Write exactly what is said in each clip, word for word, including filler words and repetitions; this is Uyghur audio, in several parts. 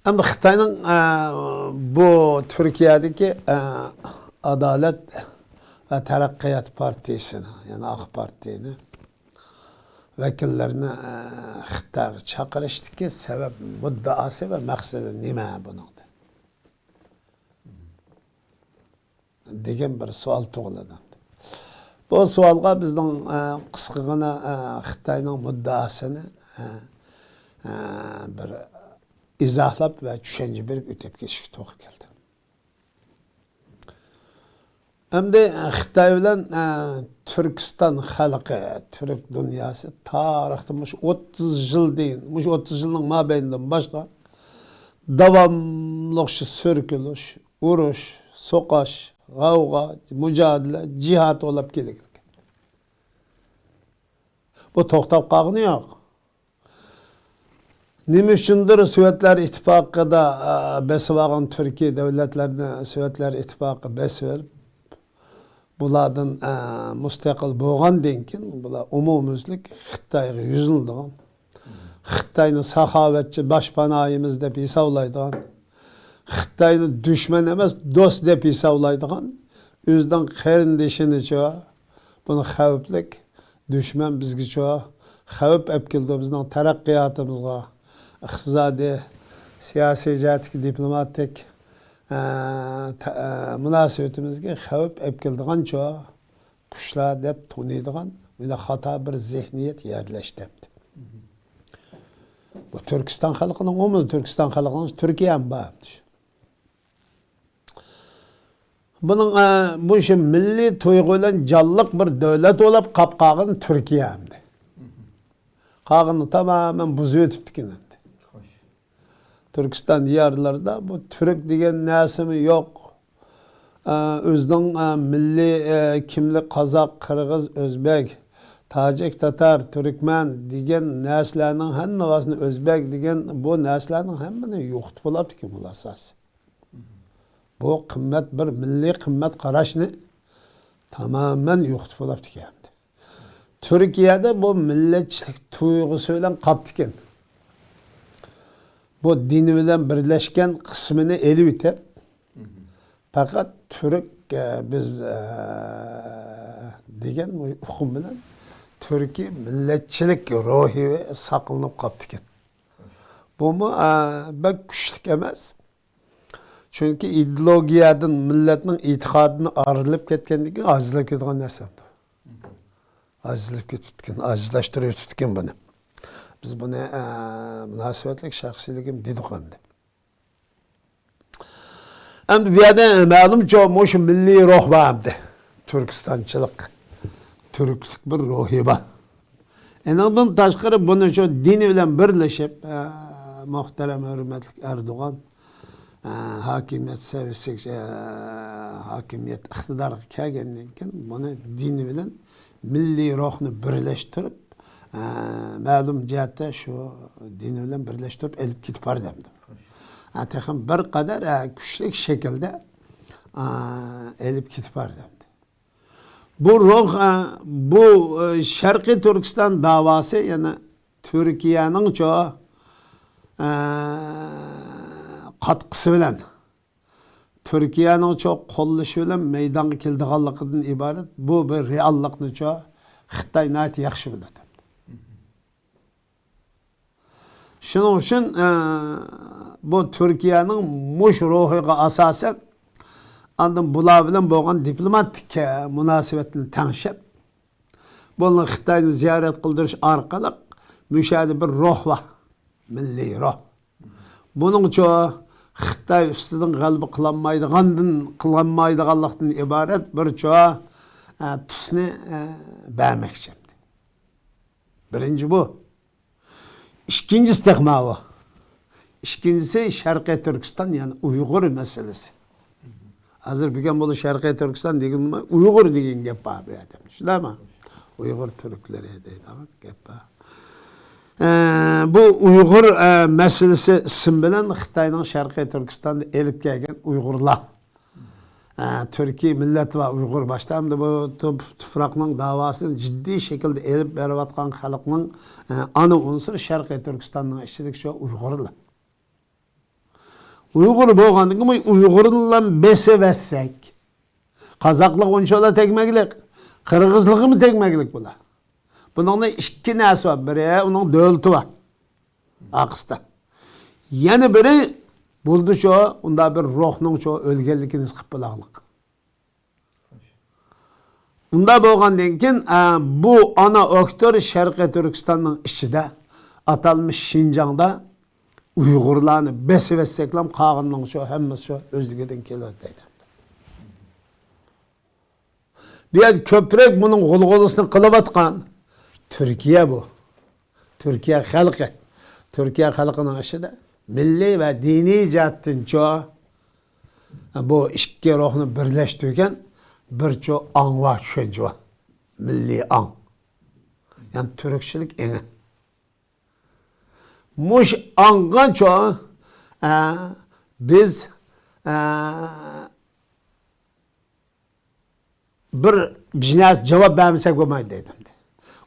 ئەمدى خىتاينىڭ، ئە، بۇ تۈركىيەدىكى، ئە، ئادالەت ۋە تەرەققىيات پارتىيىسىنى، يەنى ئاق پارتىيىنى ۋەكىللىرىنى، ئە، خىتايغا چاقىرىشتىكى سەۋەب، مۇددىئاسى ۋە مەقسىتى نېمە بۇنىڭ؟ دېگەن بىر سوئال تۇغۇلىدۇ. بۇ سوئالغا بىزنىڭ، ئە، قىسقىغىنا، ئە، خىتاينىڭ مۇددىئاسىنى، ئە، ئە، بىر ئىزاھلاپ ۋە چۈشەنچە بېرىپ ئۆتۈپ كېتىشكە توغرا كەلدى. ئەمدى خىتاي بىلەن، ئە، تۈركىستان خەلقى، تۈرك دۇنياسى تارىختا مۇشۇ ئوتتۇز يىلدىن، مۇشۇ ئوتتۇز يىلنىڭ مابەينىدىن باشلاپ داۋاملىق شۇ سۈركىلىش، ئۇرۇش، سوقۇش، غەۋغا، مۇجادىلە، جىھاد بولاپ كېلىۋاتىدۇ. بۇ توختاپ قالغىنى يوق. نېمە ئۈچۈندۇر سوۋېتلار ئىتتىپاقىدا، ئە، بېسىۋالغان تۈركىي دۆلەتلەرنى سوۋېتلار ئىتتىپاقى بېسىۋېلىپ، بۇلاردىن، ئە، مۇستەقىل بولغاندىن كېيىن، بۇلار ئومۇميۈزلۈك خىتايغا يۈزلىنىدىغان، خىتاينى ساخاۋەتچى باشپاناھىمىز دەپ ھېسابلايدىغان، خىتاينى دۈشمەن ئەمەس، دوست دەپ ھېسابلايدىغان، ئۆزىنىڭ قېرىندىشىنىچۇ، بۇنى خەۋپلىك، دۈشمەن بىزگىچۇ خەۋپ ئەپ كېلىدۇ، بىزنىڭ تەرەققىياتىمىزغا، ئىقتىسادىي، سىياسىي جەھەتتىكى، دىپلوماتىك، ئە، تە-، ئە، مۇناسىۋىتىمىزگە خەۋپ ئەپ كېلىدىغانچۇ كۈچلەر دەپ تونۇيدىغان، مۇنداق خاتا بىر زېھنىيەت يەرلەشتى. بۇ تۈركىستان خەلقىنىڭ، ئومۇمەن تۈركىستان خەلقىنىڭ، تۈركىيەمۇ بار. بۇنىڭ، ئە، بۇ شۇ مىللىي تۇيغۇ بىلەن جانلىق بىر دۆلەت بولاپ قاپ قالغان تۈركىيە ئەمدى. قالغىنىنى تامامەن بۇزۇۋېتىپتىكەن ئەمدى. خوش. تۈركىستان دىيارلىرىدا بۇ تۈرك دېگەن نەرسىمۇ يوق. ئە، ئۆزىنىڭ، ئە، مىللىي، ئە، كىملىك قازاق، قىرغىز، ئۆزبەك، تاجىك، تاتار، تۈركمەن دېگەن نەرسىلەرنىڭ ھەممىسىنى، ئۆزبەك دېگەن بۇ نەرسىلەرنىڭ ھەممىنى يوقىتىپ بولاپتىكەن بۇ ئاساس. بۇ قىممەت، بىر مىللىي قىممەت قاراشنى تامامەن يوقىتىپ بولاپتىكەن. تۈركىيەدە بۇ مىللەتچىلىك تۇيغۇسى بىلەن قاپتىكەن. بۇ دىنى بىلەن بىرلەشكەن قىسمىنى ئېلىۋېتىپ، پەقەت تۈرك، ئە، بىز، ئە، دېگەن ئۇقۇم بىلەن تۈركىي مىللەتچىلىك روھى ساقلىنىپ قاپتىكەن. بۇمۇ، ئە، بەك كۈچلۈك ئەمەس. چۈنكى ئىدېئولوگىيەدىن مىللەتنىڭ ئېتىقادىنى ئايرىلىپ كەتكەندىن كېيىن ئاجىزلاپ كېتىدىغان نەرسە. ئاجىزلاپ كېتىپتىكەن، ئاجىزلاشتۇرۇۋېتىپتىكەن بۇنى. بىز بۇنى، ئە، مۇناسىۋەتلىك شەخسىيلىكىم دېدۇق ئەمدى. ئەمدى بۇ يەردە مەلۇمچۇ، مۇشۇ مىللىي روھ بار ئەمدى. تۈركىستانچىلىق، تۈركلۈك بىر روھى بار. ئېنىڭدىن تاشقىرى بۇنى شۇ دىنى بىلەن بىرلىشىپ، ئە، مۇھتەرەم ھۆرمەتلىك ئەردوغان، ئە، ھاكىمىيەت سەۋىيەسىگە، ئە، ھاكىمىيەت ئىقتىدارغا كەلگەندىن كېيىن بۇنى دىنى بىلەن مىللىي روھنى بىرلەشتۈرۈپ، ئە، مەلۇم جەھەتتە شۇ دىنى بىلەن بىرلەشتۈرۈپ ئېلىپ كېتىپ بارىدۇ ئەمدى. ئە، تېخىمۇ بىر قەدەر، ئە، كۈچلۈك شەكىلدە، ئە، ئېلىپ كېتىپ بارىدۇ ئەمدى. بۇ روھ، ئە، بۇ، ئە، شەرقىي تۈركىستان داۋاسى يەنە تۈركىيەنىڭچۇ، ئە، قاتقىسى بىلەن، تۈركىيەنىڭچۇ قوللىشى بىلەن مەيدانغا كېلىدىغانلىقىدىن ئىبارەت بۇ بىر رېئاللىقنىچۇ خىتاي ناھايىتى ياخشى بىلىدۇ. شۇنىڭ ئۈچۈن، ئە، بۇ تۈركىيەنىڭ مۇشۇ روھىغا ئاساسەن، ئاندىن بۇلار بىلەن بولغان دىپلوماتىك، ئە، مۇناسىۋەتنى تەڭشەپ، بۇلارنى خىتاينى زىيارەت قىلدۇرۇش ئارقىلىق مۇشۇ يەردە بىر روھ بار، مىللىي روھ. بۇنىڭچۇ خىتاي ئۈستىدىن غەلىبە قىلالمايدىغاندىن، قىلالمايدىغانلىقتىن ئىبارەت بىرچۇ، ئە، تۈسنى، ئە، بەرمەكچى. بىرىنچى بۇ. ئىككىنچىسى تېخى ماۋۇ. ئىككىنچىسى شەرقىي تۈركىستان، يەنى ئۇيغۇر مەسىلىسى. ھازىر بۈگۈن بۇ شەرقىي تۈركىستان دېگىنىمۇ ئۇيغۇر دېگەن گەپ بار بۇ يەردە. شۇنداقمۇ؟ ئۇيغۇر تۈركلىرى دەيدىغان گەپ بار. ئە، بۇ ئۇيغۇر، ئە، مەسىلىسى ئىسىم بىلەن خىتاينىڭ شەرقىي تۈركىستاندا ئېلىپ كەلگەن ئۇيغۇرلار. ئە، تۈركىي مىللەت ۋە ئۇيغۇر باشتا ئەمدى بۇ تۇپ-، تۇپراقنىڭ داۋاسىنى جىددىي شەكىلدە ئېلىپ بېرىۋاتقان خەلقنىڭ، ئە، ئانا ئۇنسۇرى شەرقىي تۈركىستاننىڭ ئىچىدىكى شۇ ئۇيغۇرلار. ئۇيغۇر بولغاندىن كېيىن ئۇيغۇرنىلا بېسىۋەتسەك، قازاقلىق ئۇنچىۋالا تەگمەگلىك، قىرغىزلىقىمۇ تەگمەگلىك بۇلار. بۇنىڭدا ئىككى نەرسە بار. بىرى ئۇنىڭ دۆلىتى بار. ئارقىسىدا. يەنە بىرى بولدى شۇ، ئۇندا بىر روھنىڭ شۇ ئۆلگەنلىكىنى ھېس قىلىپ بولارلىق. ئۇنداق بولغاندىن كېيىن، ئە، بۇ ئانا ئۆكتۇر شەرقىي تۈركىستاننىڭ ئىچىدە، ئاتالمىش شىنجاڭدا ئۇيغۇرلارنى بېسىۋەتسەكلام، قالغىنىنىڭ شۇ ھەممىسى شۇ ئۆزلۈكىدىن كېلىۋاتىدۇ. بۇ يەردە كۆپرەك بۇنىڭ غۇلغۇلىسىنى قىلىۋاتقان تۈركىيە بۇ. تۈركىيە خەلقى. تۈركىيە خەلقىنىڭ ئىچىدە مىللىي ۋە دىنىي جەھەتتىنچۇ بۇ ئىككى روھنى بىرلەشتۈرگەن بىرچۇ ئاڭ ۋە چۈشەنچە بار. مىللىي ئاڭ. يەنى تۈركچىلىك ئېڭى. مۇش ئاڭغىچۇ، ئە، بىز، ئە، بىر، بىر نەرسە جاۋاب بەرمىسەك بولمايدۇ دەيدۇ.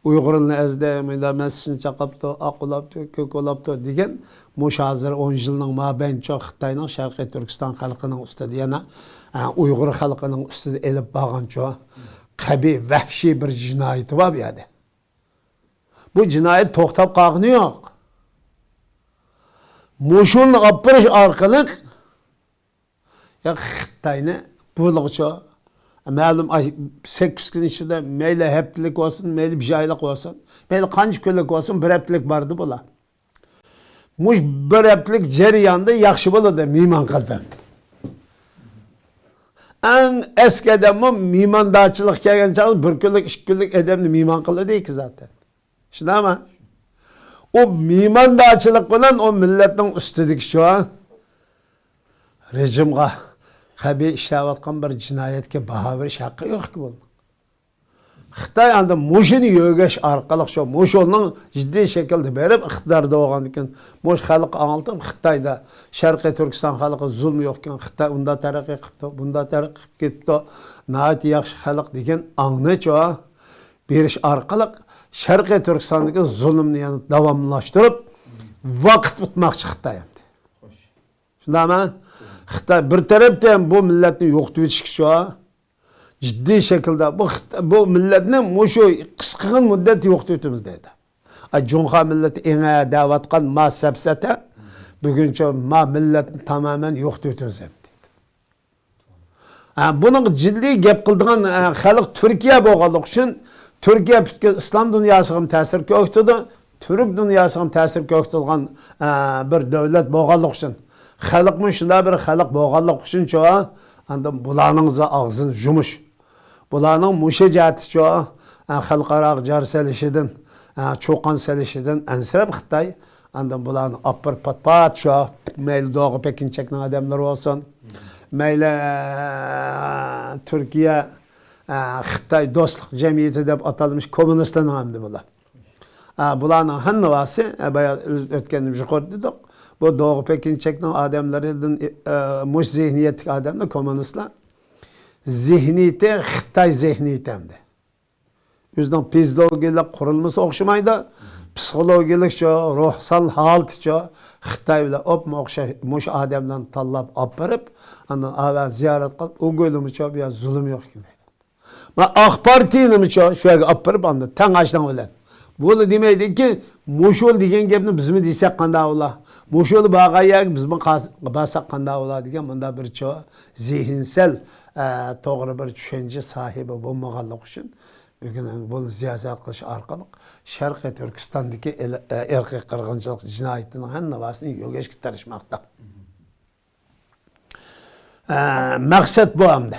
ئۇيغۇرنى ئەزدى، مۇنداق مەسىلىنى چاقاپتۇ، ئاق ئۇلاپتۇ، كۆك ئۇلاپتۇ دېگەن مۇشۇ ھازىر ئون يىلنىڭ مابەينىچۇ خىتاينىڭ شەرقىي تۈركىستان خەلقىنىڭ ئۈستىدە يەنە، ئە، ئۇيغۇر خەلقىنىڭ ئۈستىدە ئېلىپ بارغانچۇ قەبىھ، ۋەھشىي بىر جىنايىتى بار بۇ يەردە. بۇ جىنايەت توختاپ قالغىنى يوق. مۇشۇنى ئاپىرىش ئارقىلىق يا خىتاينى بۇلىغىچۇ مەلۇم ئاي، سەككىز كۈن ئىچىدە مەيلى ھەپتىلىك بولسۇن، مەيلى بىر ئايلىق بولسۇن، مەيلى قانچە كۈنلۈك بولسۇن، بىر ھەپتىلىك باردى بۇلار. مۇش بىر ھەپتىلىك جەرياندا ياخشى بولىدۇ، مېھمان قىلىپ ئەمدى. ئەڭ ئەسكى ئادەممۇ مېھماندارچىلىققا كەلگەن چاغدا بىر كۈنلۈك، ئىككى كۈنلۈك ئادەمنى مېھمان قىلىدىكى زاتەن. شۇنداقمۇ؟ ئۇ مېھماندارچىلىق بىلەن ئۇ مىللەتنىڭ ئۈستىدىكى شۇ رېجىمغا قەبىھ ئىشلەۋاتقان بىر جىنايەتكە باھا بېرىش ھەققى يوقكى بۇنىڭ. خىتاي ئاندىن مۇشۇنى يۆگەش ئارقىلىق شۇ، مۇشۇنىڭ جىددىي شەكىلدە بېرىپ، ئىقتىداردا بولغاندىكىن، مۇشۇ خەلققە ئاڭلىتىپ، خىتايدا شەرقىي تۈركىستان خەلقى زۇلمى يوقكەن، خىتاي ئۇنداق تەرەققىي قىپتۇ، بۇنداق تەرەققىي قىپ كېتىپتۇ، ناھايىتى ياخشى خەلق دېگەن ئاڭنىچۇ بېرىش ئارقىلىق شەرقىي تۈركىستاندىكى زۇلۇمنى يەنە داۋاملاشتۇرۇپ، ۋاقىت ئۇتماقچى خىتاي ئەمدى. شۇنداقمۇ؟ خىتاي بىر تەرەپتىن بۇ مىللەتنى يوقىتىۋېتىشكە شۇ جىددىي شەكىلدە بۇ خىت-، بۇ مىللەتنى مۇشۇ قىسقىغىن مۇددەتتە يوقىتىۋېتىمىز دەيدۇ. ئا، جۇڭخۇا مىللىتى ئېڭە دەۋاتقان ما سەپسەتە بۈگۈنچە ما مىللەتنى تامامەن يوقىتىۋېتىمىز دەيدۇ. ھە، بۇنىڭغا جىددىي گەپ قىلىدىغان، ھە، خەلق تۈركىيە بولغانلىقى ئۈچۈن، تۈركىيە پۈتكۈل ئىسلام دۇنياسىغىمۇ تەسىر كۆرسىتىدۇ، تۈرك دۇنياسىغىمۇ تەسىر كۆرسىتىدىغان، ھە، بىر دۆلەت بولغانلىقى ئۈچۈن، خەلقمۇ شۇنداق بىر خەلق بولغانلىقى ئۈچۈنچۇ، ئاندىن بۇلارنىڭ زا-، ئاغزىنى يۇمۇش. بۇلارنىڭ مۇشۇ جەھەتتىچۇ، ھە، خەلقئاراغا جار سېلىشىدىن، ھە، چۇقان سېلىشىدىن ئەنسىرەپ خىتاي ئاندىن بۇلارنى ئاپىرىپ پات-پات شۇ، مەيلى دوغۇ پېكىنچەكنىڭ ئادەملىرى بولسۇن، مەيلى، ئە، تۈركىيە، ئە، خىتاي دوستلۇق جەمئىيىتى دەپ ئاتالمىش كوممۇنىستلارنىڭ ئەمدى بۇلار. ئە، بۇلارنىڭ ھەممىۋاسى، ئە، بايا ئۆز-، ئۆتكەندە يۇقىرىدا دېدۇق. بۇ دوغۇ پېكىنچەكنىڭ ئادەملىرىدىن، ئە، مۇش زېھنىيەتتىكى ئادەملەر كوممۇنىستلار. زېھنىيىتى خىتاي زېھنىيىتى ئەمدى. ئۆزىنىڭ فىزىولوگىيەلىك قۇرۇلمىسى ئوخشىمايدۇ، پسىخولوگىيەلىكچۇ، روھسان ھالىتىچۇ، خىتاي بىلەن ئوپمۇ ئوخشاش مۇشۇ ئادەملەرنى تاللاپ ئاپىرىپ، ئاندىن ئاۋا زىيارەت قىلىپ، ئۇ گۆلىمىچۇ بۇ يەر زۇلۇم يوق ئىكەن دەيدۇ. مانا ئاق پارتىيىنىمۇچۇ شۇ يەرگە ئاپىرىپ، ئاندىن تەڭ ئاشنىڭ بىلەن. بۇلا دېمەيدىكى، مۇشۇلا دېگەن گەپنى بىزمۇ دېسەك قانداق بولا؟ مۇشۇلا بارغان يەرگە بىزمۇ قاس-، بارساق قانداق بولا دېگەن مۇنداق بىرچۇ زېھىنسەل، ئە، توغرا بىر چۈشەنچە ساھىبى بولمىغانلىقى ئۈچۈن، بۈگۈن بۇنى زىيارەت قىلىش ئارقىلىق شەرقىي تۈركىستاندىكى ئىل-، ئىرقىي قىرغىنچىلىق جىنايىتىنىڭ ھەممىۋاسىنى يۆگەشكە تىرىشماقتا. ئە، مەقسەت بۇ ئەمدى.